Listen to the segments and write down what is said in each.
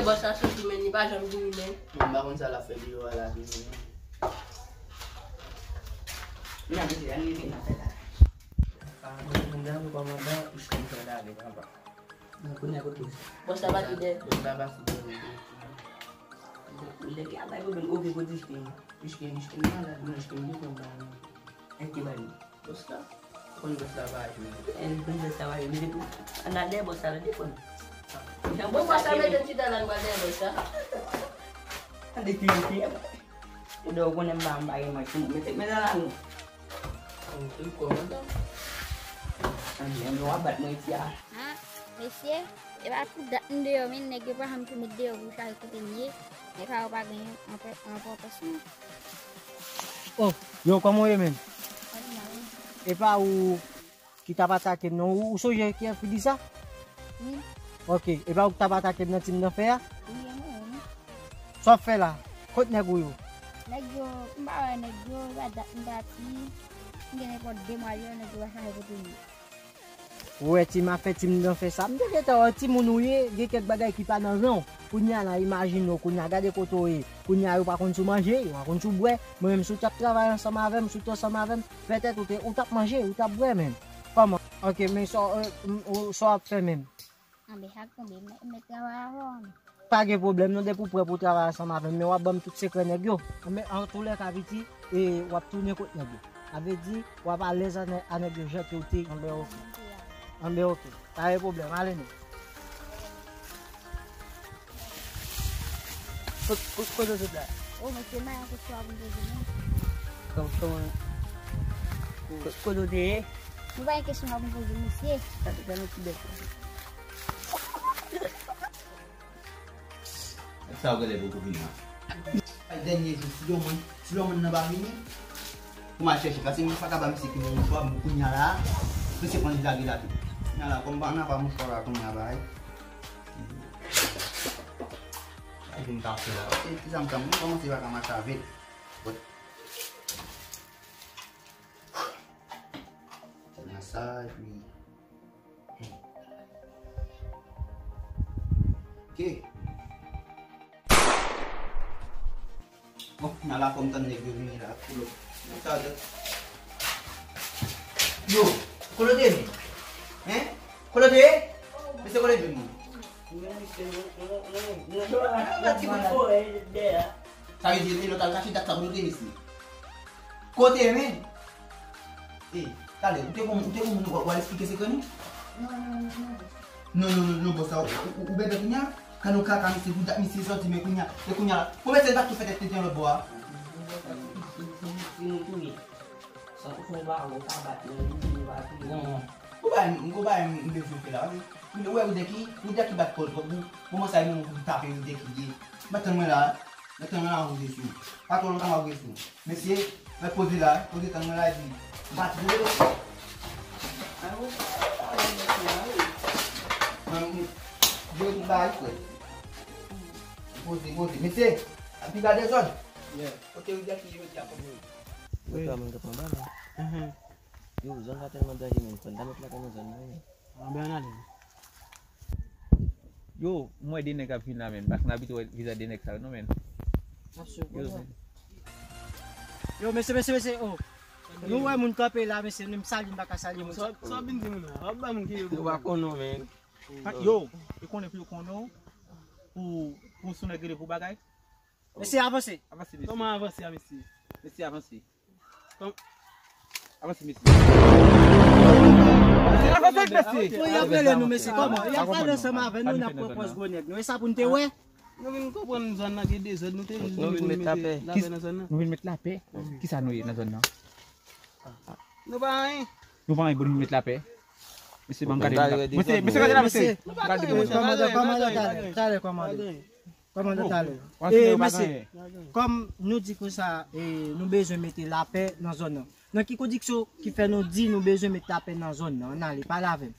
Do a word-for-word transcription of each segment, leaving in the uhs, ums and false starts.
Bòs la soti, men li pa janm vini, men. Mwen pa konn sa l ap fè deyò a la, vini, men. Li ap vini la, li vin ap fè la. Ah, mwen, mwen dam kòmandan, ou chita anba. Mwen konnen kote. Bòs la pa fidèl. Bòs la pa fidèl. Nèg la bay pwoblèm, oke, kote Ichken? Ichken, Ichken malad, non, Ichken gen pwoblèm. Èske bay li? Bòs la? Konn bòs la pa jwe. Èn konn bòs la pa jwe. Mete pou. An al dèyè bòs la, defann. Jan bòs la mete ti talan, an al dèyè bòs la. An de ti, ti. Ou dwe konnen m pa, m pa gen manch. Mete, mete la nou. Ou te kòmandan. An, an, w ap bat mwen isi a. Ah, mesye, e pa pou dat m deyò, men nèg yo pa janm tou met deyò pou chache kote m ye. E pa yo pa gen enpò-, enpòtans, non. Oh, yo, kòman w ye, men? Mwen mal. E pa ou ki t ap atake m, non? Ou, ou sonje kiyès ki di sa? Wi. Ok, e pa ou ki t ap atake m nan Team Danfè a? Wi, e mwen menm. Sa w ap fè la? Kot nèg ou yo? Nèg yo, m pa wè nèg yo, e pa dat m pati. M gen nenpòt de mwa deyò, nèg yo pa chache kote m ye. Ou wè ti m ap fè Team Danfè sa. M te gentan wè timoun ou ye, gen kèk bagay ki pa nan ran w. Kounye a la, imajine w, kounye a gade kote w ye. Kounye a yo pa konn si w manje, yo pa konn si w bwè. Mwen menm, si w t ap travay ansanm avè m, si w t ansanm avè m, petèt ou te, ou t ap manje, ou t ap bwè menm. Kòman? Ok, men sa, euh, m, ou, sa w ap fè menm? Anben, sa k tonbe, m, m mèt travay avè w, men. Pa gen pwoblèm non, depi w prè pou w travay ansanm avè m, men w ap ban m tout sekrè nèg yo. Men antoulèka, piti, e w ap tounen kot nèg yo. Sa vle di, w ap alèz a nè-, a nèg yo jan ke w te. Anben, oke. Anben, oke. Pa gen pwoblèm, ale non. Ko-, ko-, kote w sot la? Oh, mesye, m pa gen kesyon a pou m poze non. Kòm, kòman? Ko-, kote w te ye? M pa gen kesyon a pou m poze, mesye. Sa te fè nou ti bèt. Sa yo genlè poko vini an. Ay, dènye jou, si lòmòn, si lòmòn nan pa vini, pou m al chèche, paske m pa ka ba misye ki mouchwa, m kounye a la, misye konn lage la tou. Kounye a la, kòm pa, nan pa mouchwa la, kounye a, bay. Ay, vin ka fè la. E, ti sa m tann, m kòmanse pa ka mache avè l. But, nan sa, epi, ok. Bon, nan la fòm tann nèg yo vini la. Yo, kote w te ye? Hein? Kote w te ye? Mesye, kote w vin? Sa vle di, e lòt al kache dat sa pou nou te mesye. Kote, men? E, talè, ou te kon, ou te kon moun w al esplike sekrè nou? Non, non, non, non, bòs la, ou, ou, ou bèbè kounye a? Kan nou kaka misye, pou dat misye sòti, men kounye a, e kounye a la. Pou mesye l pa tou fè tèt tenten lòt bò a. Si nou touye. San ou fè yon bawon, ou ka bat mwen, li di nou pa touye. Non, non. Ou bay, ou bay, m bezwen fè la, wi. Ou wè, ou dèki, ou dèki bat kò l twòp, ou, kòman sa, e mwen pou tape, ou dèki ye. Mèt tann mwen la, mèt tann mwen la, ou de sou. Pa twò lontan, m ap resi. Mesye, mèt poze la, poze tann mwen la, epi m pati. Mwen, m, m, je tout bagay, frè. Poze, poze. Mesye, ap pi gade zòn. Yeah. Kote ou dèki, yo di a kòm yo. Wi. Yo, zòn nan tèlman danje, menm, fò n ta met lakay nan zòn nan, wi. Anben, ann ale. Yo, m wè de nèg ap vin la, menm. Paske n abitye wè vizaj de nèg sa yo, non, menm. Yo, menm. Yo, mesye, mesye, mesye, oh. Nou wè moun kanpe la, mesye, nou m salye, m pa ka salye moun. Sa, sa w vin di moun la? W ap ba moun ki yo. Yo pa konnen w, menm. Yo, yo konnen pou yo konnen w, pou, pou sou nèg rele pou bagay. Mesye, avanse. Avanse, mesye. Kòman avanse a, mesye? Mesye, avanse. Kòm-, avanse, mesye. Avanse, mesye. Pou y ap rele nou, mesye, kòman? Y ap pale ansanm avè nou, n ap pran pòz gwo nèg nou. E sa pou n te wè? Nou vin konprann zòn nan gen dezòd, nou te jis vin pou nou mete lapè nan zòn nan. Nou vin met lapè? Kisa nou ye nan zòn nan? Nou pa anyen. Nou pa anyen, bon, nou met lapè. Mesye, ban m gade lapè. Mesye, mesye, gade la, mesye. Kòmandan, kòmandan, talè, talè, kòmandan. Kòmandan talè. E, mesye, kòm nou di konsa, e, nou bezwen mete lapè nan zòn nan. Nan ki kondiksyon ki fè nou di nou bezwen met lapè nan zòn nan? Ann ale, pale avè m.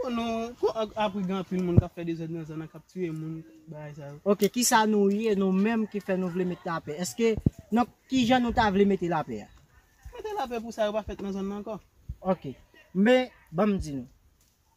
Bon, nou, ko-, ap-, apre gen anpil moun k ap fè dezòd nan zòn nan, k ap tiye moun, bagay sa yo. Ok, kisa nou ye, nou menm ki fè nou vle met lapè? Èske, nan kijan nou ta vle mete lapè a? Mete lapè pou sa yo pa fèt nan zòn nan ankò. Ok. Men, ban m di nou.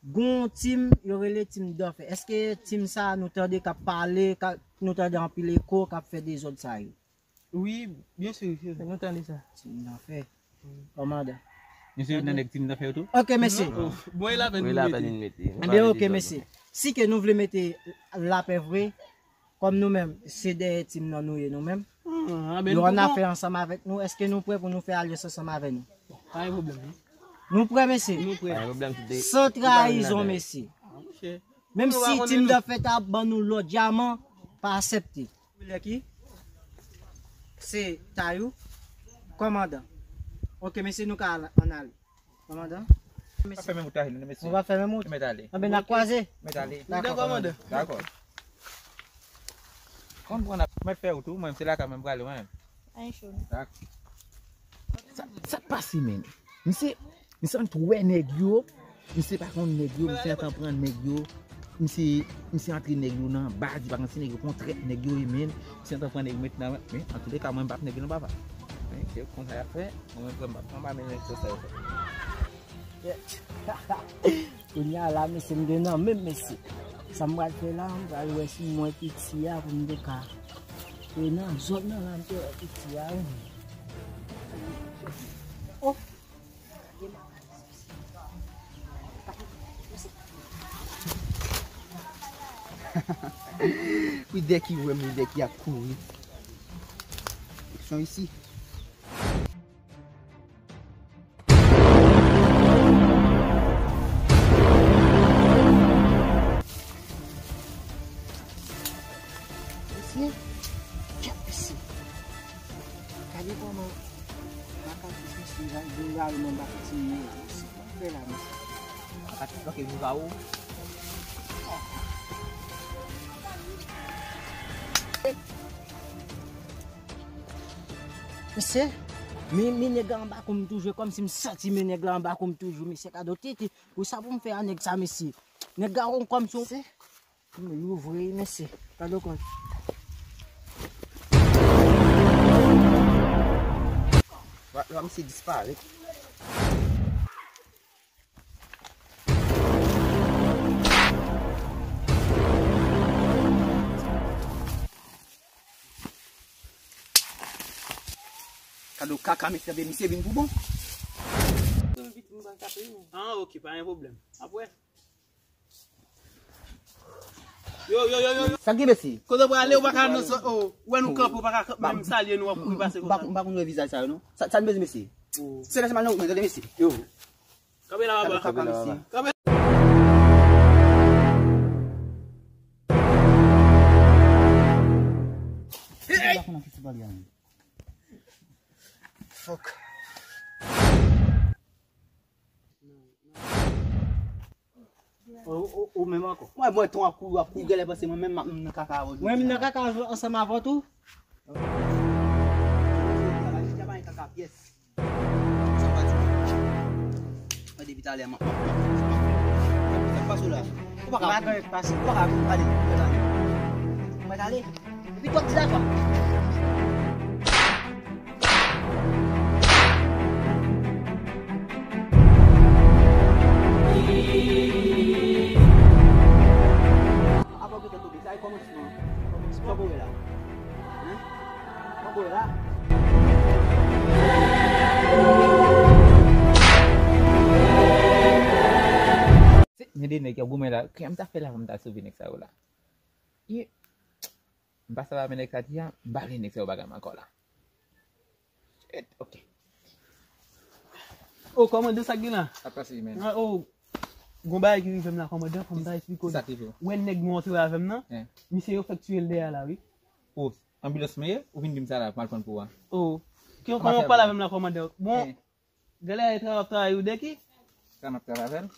Gon team, yo rele team Danfè. Èske team sa a nou tande k ap pale, k ap, nou tande anpil eko, k ap fè dezòd sa yo? Wi, byen si, byen si. Nou tande sa. Team Danfè. Kòmandan. Mesye, nan nèg team Danfè yo tou? Ok, mesye. Bon, e lapèn nou mete. Ebyen, ok, mesye. Si ke nou vle mete lapè vre, kòm nou menm, se dèyè team nan nou ye nou menm. Yo annafè ansanm avèk nou, èske nou prè pou nou fè alyans ansanm avè nou? Pa gen pwoblèm, non. Nou prè, mesye? Nou prè. Pa gen pwoblèm, tout de. San trayizon, mesye. Menm si team Danfè ta ban nou lò dyaman, pa aksepte. Koulè ki? Se Tayou. Kòmandan. Ok, mesye, nou ka al, ann ale. Kòmandan. Pa fèmen wout la, nou, mesye. Nou pa fèmen wout? Mèt ale. Anben, n a kwaze. Mèt ale. Dakò, kòmandan. Dakò. Konn pran ap mèt fè wout ou, mwen, se lakay mwen prale, mwen. Anyen cho, non. Dakò. Sa, sa k pase, menn? Misye, misye antre wè nèg yo. Misye pa konn nèg yo, misye antre pran nèg yo. Misye, misye antre nèg yo nan baz, li pa konn si nèg yo konn trèt nèg yo ye, menn. Misye antre pran nèg yo met nan, men, antouleka, mwen, m p ap nèg yo non, papa. Men, se konsa y ap fè, mwen, mwen, m p ap, m p ap mennen nèg sa yo fè. Kounye a la, mesye, m gen nan men m, mesye. Sa m pral fè la, m pral wè si m wè piti a pou m te ka. E nan zòn nan la, m te wè piti a, wi. Oh! Wi, dèk ki wè m, wi, dèk ki ap kouri. Aksyon isi. Mesye, kèt mesye. Gade kòman makak misye jan vin gade nan bak ti yo. Mesye, kòman fè la, mesye? Makak ki bloke viva ou. Mesye, men, men nèg la anba kou m toujou, kòmsi m santi men nèg la anba kou m toujou, mesye, gade yon titi, pou sa pou m fè a nèg sa, mesye. Nèg la gon kòm sou, mesye, m louvri, mesye, gade yon kòm. Wa, wa, misye disparèt. Kado kaka, mesye, misye vin pou bon. Ah, ok, pa gen pwoblèm. Apre. Yo, yo, yo, yo, yo. Sa gen, mesye? Kote w prale, ou pa ka nan sa, oh, wè nou kanpe, ou pa ka menm salye nou, w ap kouri pase konsa. M pa konn wè vizaj sa yo, non. Sa, sa n bezwen, mesye? Oh. Se lè se mal nan wout mwen, tande, mesye. Yo. Kanpe la, papa. Kanpe la, papa. Kanpe. Hey, hey. Fuck. Ou, ou, ou menm ankò. Mwen, mwen, ton ap kouri, ap kouri, genlè panse mwen menm, m ap nan kaka avè w. Mwen, m nan kaka ansanm avè w tou. Mwen depi talè, m ap, m ap, m ap, m ap, m ap pase w la. Ou pa ka, ou pa ka ale, ou pa ka ale. Ou pa ka ale. Epi twòp ti lajan. Avan w gentan tonbe, sa e kòmansman. Kòmansman. Sa w wè la? Hein? Sa w wè la? Se, gen de nèg k ap goumen la. Kiyè m ta fè la pou m ta sove nèg sa yo la? Ye. M pa sa va men nèg sa di a, m pa vle nèg sa yo bagay m ankò la. Shit, ok. Oh, kòmandan, sa k gen la? Sa pase, men. Ah, oh, gon bagay ki rive m la, kòmandan, fò m ta esplike w. Sa ki rive w? Wè nèg nou antre avè m nan, eh, misye yo fèk tiye l dèyè la, wi. Oh, anbilans mwen ye, ou vin di m sa la, m al pran pou ou a. Oh, ki, kòman w pale avè m la, kòmandan? Bon, eh, genlè e travay w ap travay ou de ki? Sa m ap travay avè l.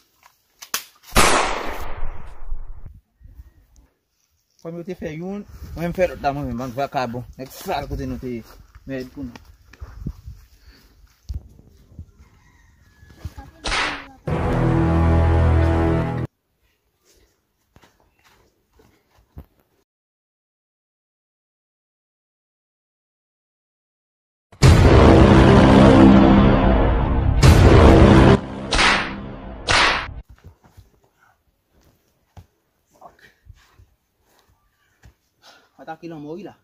Kòm yo te fè youn, mwen m fè lòt la mwen menm, bann vakabon. Nèg sal kote nou te ye. Mèd pou nou. Atake lanmò wi la.